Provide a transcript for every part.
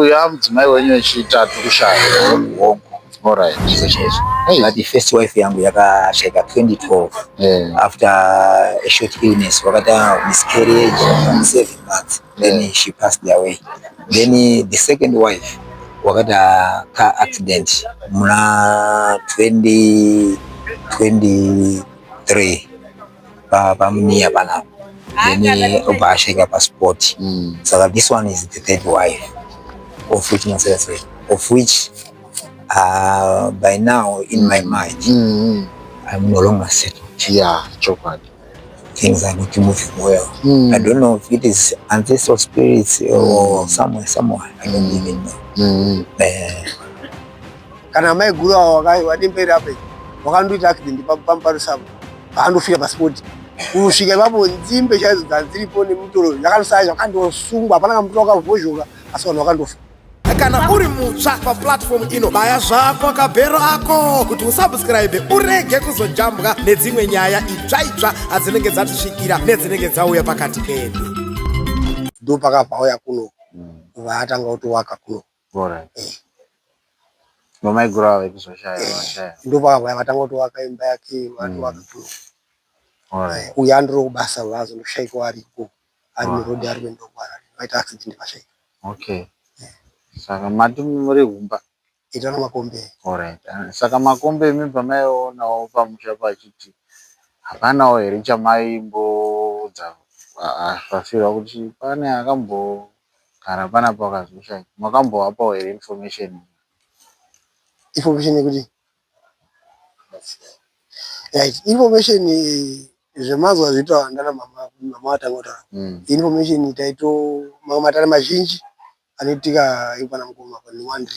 Uyu mudzimai wenyu wechitatu kushaya. Hongu. Alright. Ndizvo chaizvo. Hey. But first wife yangu yakashaika 2012 after a short illness, wakata miscarriage 7 months, then she passed away. Then the second wife wakata car accident muna 2023 pamuniya panapa, then obva ashaika paspot. Saka this one is the third wife, of which masese, of which by now in my mind I'm no longer settled. Yeah, chokwadi. Things are not moving well. I don't know if it is ancestral spirits or somewhere, somewhere. I don't even know. Kana maiguru avo vademberi apa wakandoita accident pamuparusapo, paandofika paspot, kusvika ipapo nzimbe chaidzo dzanziripo nemutoro yakandosaya, zvakandosungwa, hapana kamutoro wakavhozhoka, asi vanhu vakandofa. Kana uri mutsva paplatform ino, baya zvako kabhero ako kuti usubscribe, urege kuzojambwa nedzimwe nyaya itsva itsva adzinenge dzatisvikira nedzinenge dzauya pakati pedu. Ndo pakabva auya kuno, vatanga kutovaka kuno. Alright. Vamaiguru ava vekuzoshaya vashaya. Ndo pakabva vatanga kutovaka imba yake, vatovaka kuno. Uyu andiri kubasa, vazondoshaikawo ariko, ari murodhi, ari kuenda kuHarare, vaita accident, vashaika. Okay. Saka mati muri humba. Itana Makombe. Alright. Saka Makombe, imi pamaionawo pamusha pachiti hapanawo here chamaimboudza vafirwa kuti pane akambogara panapa akazoshaya? Makambovapawo here information? Information yekuti, right, information zvemazuva zvinotaura ndana mama, mama vatanga kutaura. Information taito mamwe matare mazhinji anoitika ipana mukoma panewandri.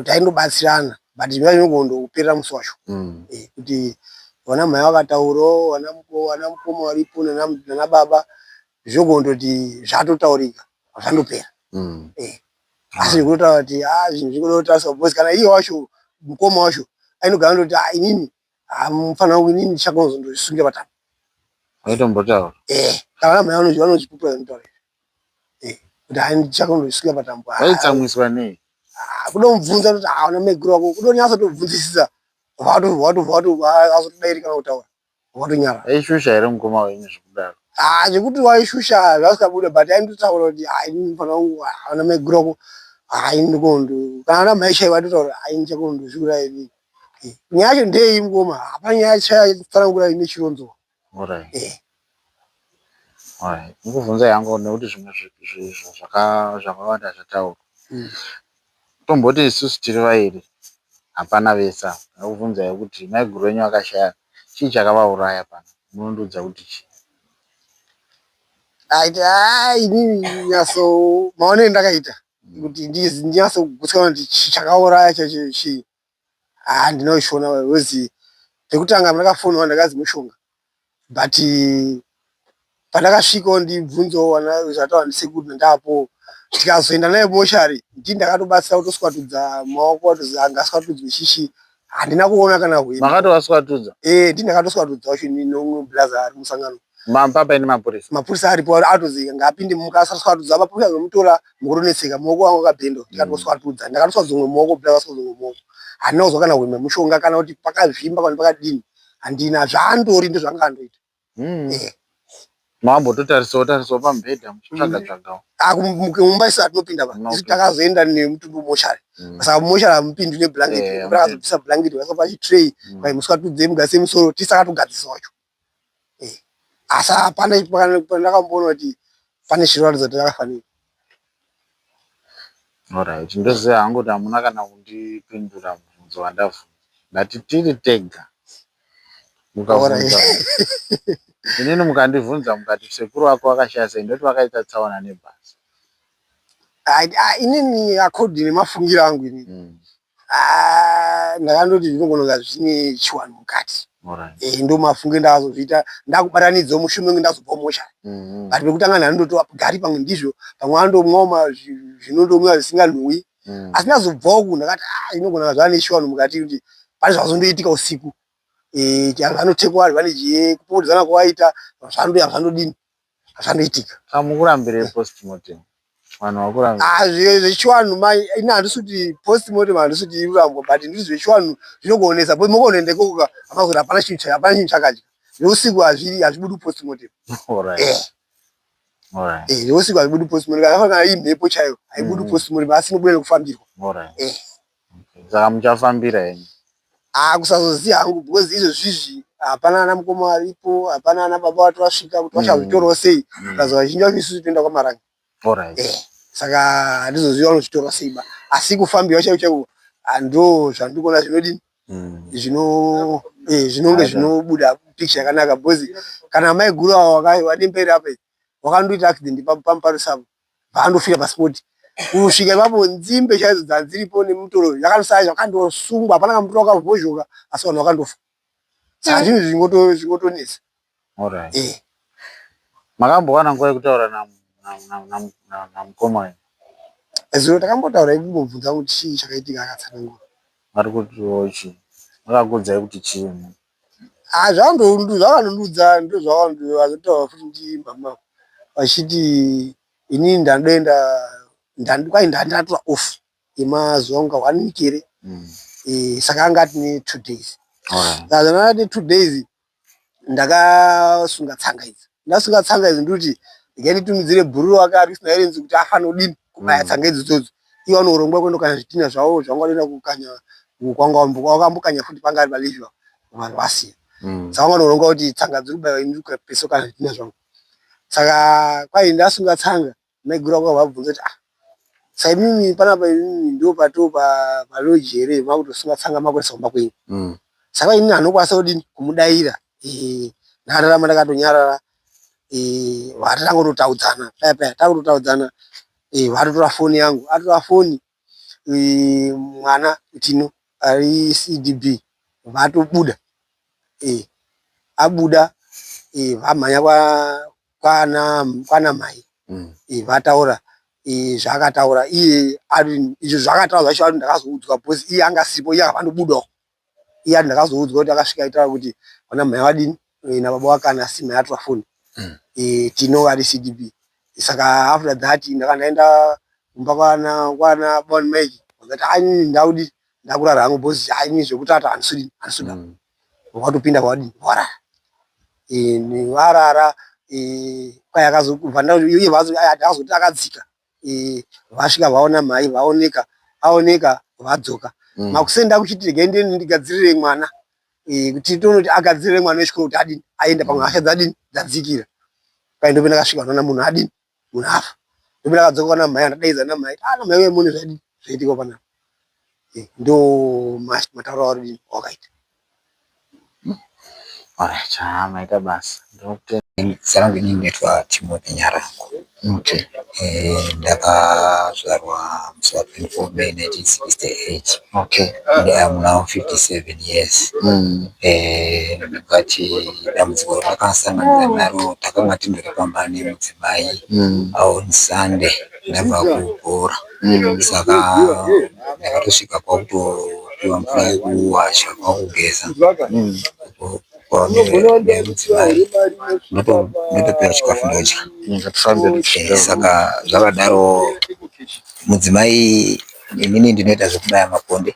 Taindobatsirana, but zviva zvinogondopera musi wacho. Kuti vana mai vakataurawo, vana mukoma varipo nana baba, zvogondoti zvatotaurika, zvandopera. Asi zvekutotaura kuti a zvinhu zvinoda kutariswa, because kana iye wacho mukoma wacho ainogara ndoti, "Ah, inini hamufanira, inini ndichakonzondozvisungira patambo." Waitombotaura. Kana vana mai vanozvipupura zvinotaura izvi, kuti hai, ndichakondozvisungira patambo. Ah, Waitsamwiswa nei? Ah, kudomubvunza kuti hauna maiguru wako, kudonyatsa tobvunzisisa, vazotodairi kana kutaura, watonyara. Aishusha here mukoma wenyu zvekudaro? Ah, zvekuti waishusha zvasikabuda, but aindotaura kuti hai, inini mufana wangu hauna maiguru wako, hai, ndikondo kana ana mai chaivo vaitotaura, hai, ndichakondozviuraya inini. Nyaya yacho ndeyei, mukoma? Hapana nyaya chatsanangura ine chironzo. Alright. Ndikubvunza yangu nekuti zvimwe zvakawanda zvataurwa. Tomboti isusu tiri vairi, hapana vese ava. Ndakubvunzai kuti maiguru venyu vakashaya, chii chakavauraya pano? Munondiudza kuti chii? Aiti hai, inini nyaso maonero ndakaita kuti ndinyatso kugutsikana kuti chakauraya chacho chii, haa, ndinochiona because pekutanga ndakafonwa ndakazi mushonga, but pandakasvikawo ndibvunzawo vana zvataura ndisekuru ndapo, tikazoenda naye mochari, ndii ndakatobatsira kutoswatudza maoko, atozi angaswatudzwe chichi, handina kuona kana hwembe. Makatovaswatudza? Eh, ndii ndakatoswatudza wacho, nomwe blaza ari musangano. Papa ine mapurisa. Mapurisa aripo, atozi ngaapinde, mukasaswatudza mapurisa azomutora, mukutonetseka, maoko angu akabhendwa. Ndikatoswatudza, ndakatoswatudza umwe maoko, blaza aswatudza umwe maoko, handina kuzwa kana hwembe mushonga, kana kuti pakazvimba kana pakadini, handina. Zvaandori ndozvanga andoita. Mambototarisiwa tarisiwa pamubhedha muchitsvaga tsvagawo? Ah, mumba isu hatinopinda pa. Isu takazoenda nemutumbi mumochari. Saka mumochari hamupindwi neblanket. Rakazobvisa blanket, vaisa pachitray, vai muswatudze, mugadzise musoro, tisakatogadzisa wacho. Asi hapana pandakamboona kuti pane chinoratidza kuti rakafanira. Alright, ndoziva hangu kuti hamuna kana kundipindura mubvunzo wandabvunza. Ndati tiri tega. Mukabvunza inini, mukandibvunza mukati sekuru vako vakashaya sei, ndoti vakaita tsaona nebhasi. Ah, inini according nemafungiro angu inini, ah, ndakandoti zvinogona kunga zvine chiwanhu mukati. Ndo mafunge ndakazozviita, ndakubatanidzawo mushure menge ndazobva mumochari. But pekutanga ndandoti gari pamwe ndizvo, pamwe andomwawo zvinondomwiwa zvisinganhuwi. Asi ndazobvawo ku ndakati, ah, inogona kunga zvava nechiwanhu mukati, kuti pane zvazondoitika usiku. Vanotekwa advantage yekupopotedzana kwavaita, zvandodini, zvandoitika. Saka mukurambirei postmortem? Vanhu vakuramba. Ah, zvechivanhu mai ini handisi kuti postmortem handisi kuti irurambwa, but ndiri zvechivanhu zvinokuonesa because mokonoenda ikoko ka hapana hapana chinhu hapana chinhu chakadya zveusiku hazvibudi postmortem. Zveusiku hazvibudi postmortem, kana kana imhepo chaiyo haibudi postmortem, asi inobuda nekufambirwa. Saka muchafambira henyu? Ah, kusazoziva hangu because izvozvizvi hapana ana mukoma varipo, hapana ana baba vati vasvika kuti vachazvitorawo sei. Kazi vazhinji vacho isusu toenda kwaMarange. Saka handizozivi vanozvitora sei ba, asi kufambirwa chaiko chaiko ndo zvandikuona zvinodini zvino zvinonge zvinobuda picture yakanaka, because kana mai guru avo vademberi apa wakandoita accident pamuparisa, vaandofira paspot. Kusvika ipapo nzimbe chaidzo dzadziripo nemutoro yakandosara zvakandosungwa, hapana kamutoro wakavhozhoka, asi vanhu vakandofa. Saka zvinhu zvingotonetsa. Makambowana nguva yekutaura namukoma wenyu? Zuro takambotaura, kumbobvunza kuti chii chakaitika, akatsanangura. Vari kutiwo chii? Vakakuudzai kuti chii? Ah, zvavandondiudza ndo zvavazotaura futi ndimama vachiti inini ndandoenda kwai ndandatora off yemazuva kunga one week here. Saka anga atine 2 days. Saka zvandanga atine 2 days, ndakasunga tsanga idzi. Ndasunga tsanga idzi, ndikuti regai nditumidzire bhururu wake ari kusina erenzi kuti afanira kudini kubaya tsanga idzi idzodzo. Ivo vanorongwa kuendokanya zvidhina zvavo zvavanga vanoenda kukanya kwanga wakambokanya futi panga ari paleave vanhu vasiya. Saka vanga vanoronga kuti tsanga dziri kubaiwa, ini ndiri kupesokanya zvidhina zvangu. Saka kwai ndasunga tsanga, maiguru vangu vabvunza kuti, "Ah, saka imimi panapa imimi ndo pato palodge here makutosunga tsanga makuendesa kumba kwenyu?" Saka inini handinokwanisa kudini kumudaira. Ndakararama ndakatonyarara. Vatanga kutotaudzana paya paya takutotaudzana, vatotora foni yangu, atora foni mwana Tino ari CDB vatobuda. Abuda vamhanya kwana mai, vataura zvaakataura iye. Izvo zvaakataura zvacho ari ndakazoudzwa because iye anga asipo, iye akabva. Iye ati ndakazoudzwa kuti akasvika aitaura kuti vana mai vadini nababa wakana, asi mai atora foni, Tino ari CDB. Saka after that ndaka ndaenda kumba kwana baba Mike, vakati ai ndaudi ndakurara hangu because ai zvekutata handisudi handisuda. Wakatopinda wadini warara, varara. Kwai akazobva iye akazoti akadzika, vasvika vaona mai vaoneka, aoneka vadzoka. Makuseni ndakuchiti regai ndiende ndigadzirire mwana, kuti tonoti agadzirire mwana wechikoro kuti adini aenda pamwe hasha dzadini dzadzikira. Kwai ndope ndakasvika ndaona munhu adini munhu afa. Ndope ndakadzoka kwana mai, andadaidza namai, "Ah, namai uye muone zvadini zvaitika panapa." Ndo matauro auri wakaita. Alright, ah, maita basa. Ndinokutenda. Zita rangu inini ndinoitwa Timothy Nyarango. Ndakazvarwa musi wa 24 May 1968. I am now 57 years. Ndingati dambudziko ratakasangana naro, takanga tindori pamba nemudzimai on Sunday ndabva kubhora. Saka ndakatosvika kwakutopiwa mvura yekuwasha, kwakugeza nemudzimai, ndotopiwa chikafu ndodya. Ngatifambe. Saka zvakadaro, mudzimai, inini ndinoita zvekubaya maponde.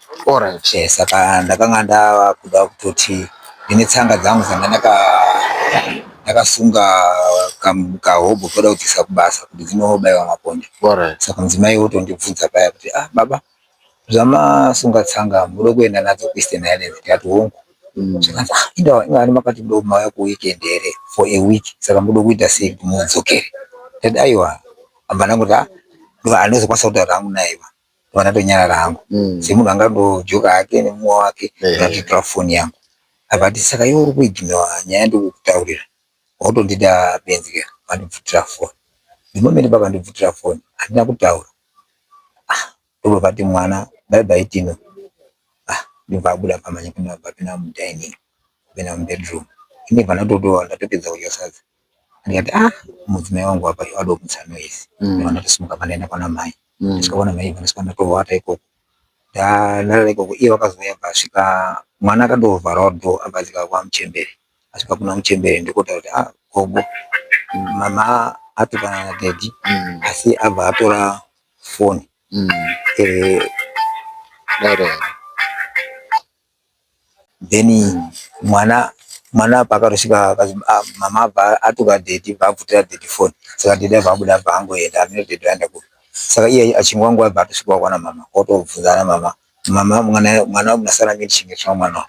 Saka ndakanga ndava kuda kutoti ndine tsanga dzangu dzanga ndakasunga kahobho koda kudzisa kubasa kuti dzinobaiwa maponde. Saka mudzimai wotondibvunza paya kuti, "Ah baba, zvamasunga tsanga muda kuenda nadzo kuEastern Highlands?" Ndikati, "Hongu." Zvikanzi, "Ah, indawa ingani makati ndo mauya kuweekend here for a week, saka muda kuita sei kuti mudzokere?" Ndati, "Aiwa." Abva ndangoti, "Ah, handizokwanisa kutaura hangu naye." Ndobva ndatonyarara hangu semunhu angandojoka hake nemumwe wake. Ndatotora foni yangu, abva ati, "Saka iwe uri kuignore nyaya ndikukutaurira, wautondida benzi ke." Vandibvutira foni. The moment pakandibvutira foni handina kutaura. Ah, ndobva vati, "Mwana, bye bye Tino." Ah, ndobva abuda pamhanya pinda papinda mudining, kupinda mubedroom. Ini bva ndatotowa ndatopedza kudya sadza. Ndikati, "Ah, mudzimai wangu apa adomutsa noise." Ndobva ndatosimuka, pandaenda kwana mai. Ndasvika kwana mai, ndasvika ndatovata ikoko, ndarara ikoko. Iye vakazouya, vasvika mwana akandovharawo door, abva adzika kwamuchembere. Asvika kuna muchembere ndikotaura kuti, "Ah gogo, mama Atukana nadaddy, asi abva atora foni. Dare. Then mwana paakatosvika, mama abva atuka daddy, bva abvutira daddy foni. Saka daddy abva abuda, abva angoenda, amene daddy aenda kupi. Saka iye achingwa abva atosvika kwana mama, otobvunza ana mama, "Mama, mwana munasara michengetwa mwana,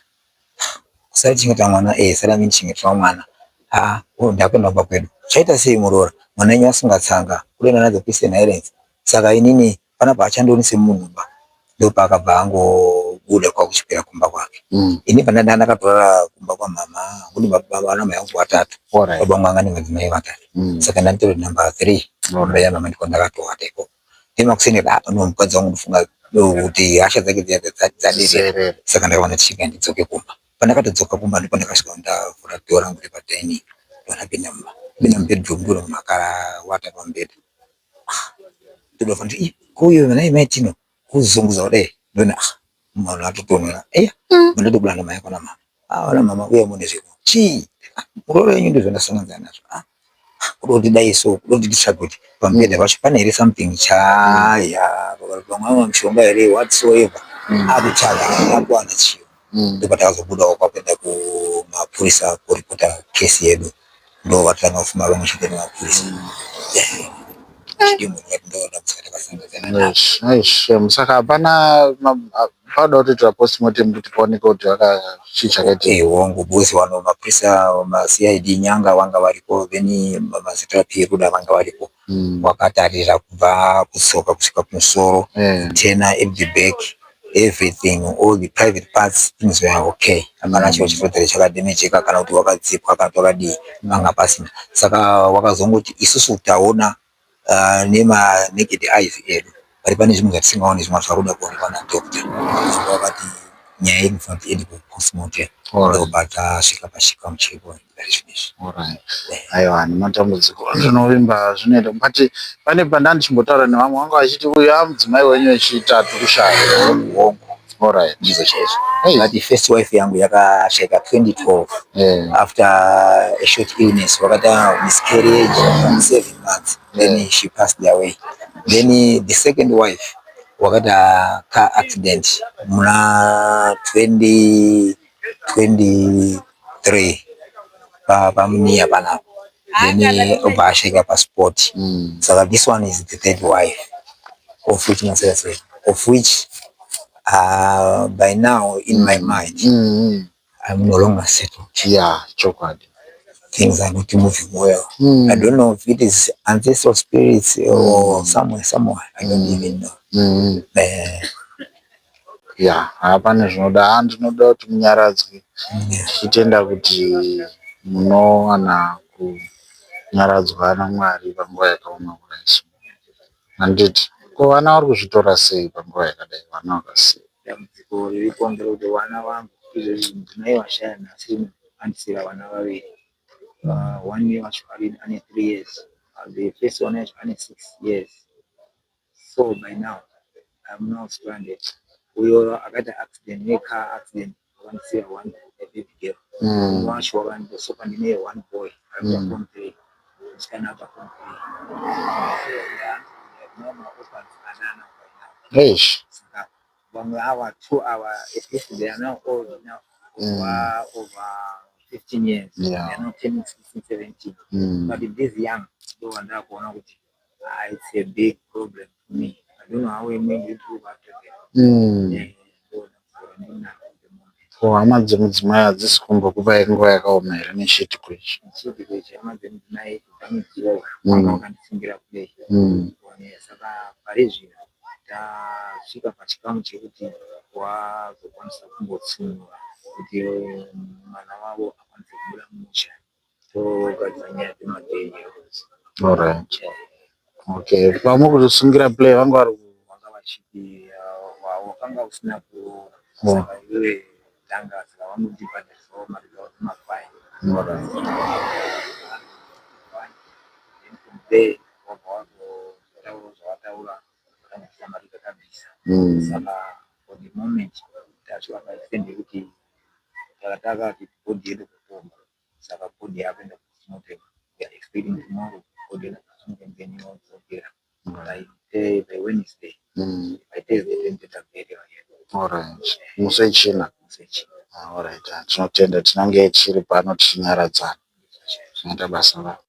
kusara chengeta mwana, sara michengetwa mwana." "Ah, ndakuenda kumba kwedu." "Chaita sei muroora? Mwana wenyu asingatsanga kutoenda nadzo Christian Highlands." Saka inini panapa achandioni semunhu ba. Ndopaakabva angobuda kwakuchipera kumba kwake. Ini pandanda ndakatorara kumba kwamama, kuti baba namai vangu vatatu. Baba vangu anga nemadzimai vatatu. Saka ndanditori number 3 mumba yamama, ndiko ndakatowata ikoko. Nemakuseni no mukadzi wangu ndofunga kuti hasha dzake dziya dzaderera. Zerere. Saka ndakaona tichinga ndidzoke kumba. Pandakatodzoka kumba, ndipo ndakasvika ndavhura door rangu repadining, ndonapinda mumba, pinda mubedroom, ndiro munhu akawata pamubhedha. Ndobva nditi, "Ih, kuuyo nhai mai Tino?" Kuzunguza kudai, ndoona, ah, munhu atotonhora. Eya, ndotobuda namai kwana mama. "Ah, vana mama, uya mune zviro chii? Ah, muroora wenyu ndozvandasanganisa nazvo. Ah, kuda kuti dai so, kuda kuti nditsvage kuti pamubhedha pacho pane here something chaya, pamwe mishonga here, whatsoever." Akutsvaga, akuwana chiro. Ndopatakazobudawo kwakuenda kumapurisa kuripota kesi yedu. Ndo vatanga kufuma pamwe chete nemapurisa. Eish, eish, saka hapana panoda kutoitwa postmortem kuti paoneke kuti chii chakaitika? Hongu, because vanhu mapurisa maCID Nyanga vanga varipo, then mazita Ruda vanga varipo. Wakatarira kubva kutsoka kusvika kumusoro, tena at the back, everything, all the private parts, things were okay. Hapana chiro chitotere chakadhemejeka kana kuti wakadzipwa kana kuti wakadii, panga pasina. Saka wakazongoti isusu taona nema naked eyes edu, but pane zvimwe zvatisingaoni, zvimwe zvakuda kuonekwa nadoctor. Saka wakati nyaya inofanira kuti iende kupostmortem. Ndobva tasvika pachikamu chepo pari zvinezvi. Alright. Aiwa, nematambudziko, ndinovimba zvinoita. But pane pandandichimbotaura nevamwe vanga vachiti uyu amudzimai wenyu wechitatu kushaya. Hongu. Ndizvo chaizvo. But first wife yangu yakashaika 2012 after a short illness, wakata miscarriage 7 months, then she passed away. Then the second wife wakata car accident muna 2023 pamuniya panapa, then obva ashaika paspot. Saka this one is the third wife, of which masera, of which by now in my mind I'm no longer settled. Yeah, chokwadi. Things are not moving well. I don't know if it is ancestral spirits or somewhere, somewhere. I don't even know. Yeah, hapane zvinoda. Ah, ndinoda kuti munyaradzwe, tichitenda kuti munowana kunyaradzwa naMwari panguva yakaoma kudai so. Handiti ko vana vari kuzvitora sei panguva yakadai, vana vakasiya? Dambudziko riripo ngerekuti vana vangu izvezvi mudzimai washaya nhasi andisira vana vaviri. One year wacho ane 3 years, the first one yacho ane 6 years. So by now I'm now stranded. Uyo akaita accident, necar accident, wakandisiya one a baby girl. Umwe wacho wakandisopa, ndine one boy ari form 3, musikana apa form 3. So yeah, maorphans anana by now. Eish. Saka vamwe ava two ava, at least they are now old enough, over 15 years. They are now 10, 16, 17. But this young ndo vandakuona kuti, ah, it's a big problem for me. I don't know how I'm going to look after them. Yeah, ndo dambudziko randinaro at the moment. Ko hama dzemudzimai hadzisi kumbokupai nguva yakaoma here nechiitiko ichi? Chiitiko ichi, hama dzemudzimai kubva mudziwa vanga vakandisungira kudai. Saka pari zvino tasvika pachikamu chekuti wazokwanisa kumbotsunura kuti mwana wavo akwanise kubuda mumusha, togadzira nyaya dzemagenyo. Alright. Okay. Pamwe kutosungira play vanga vari Vanga vachiti wakanga usina kuroora, saka iwewe tanga, saka vanotibhadharisawo mari dzavo dzemafine. Then from there wabva wazotaura zvawataura, vakandibvisa mari dzakabvisa. Saka for the moment tasvika paextent yekuti takati body yedu kupomba, saka body yakuenda postmortem. We are expecting tomorrow body yedu postmortem. And then wodzokera by Wednesday. By Thursday then tabheriwa. Alright, musi wechina. Musi wechina. Alright, tinotenda. Tinange tiri pano tichinyaradzana. Tinoita basa ravo.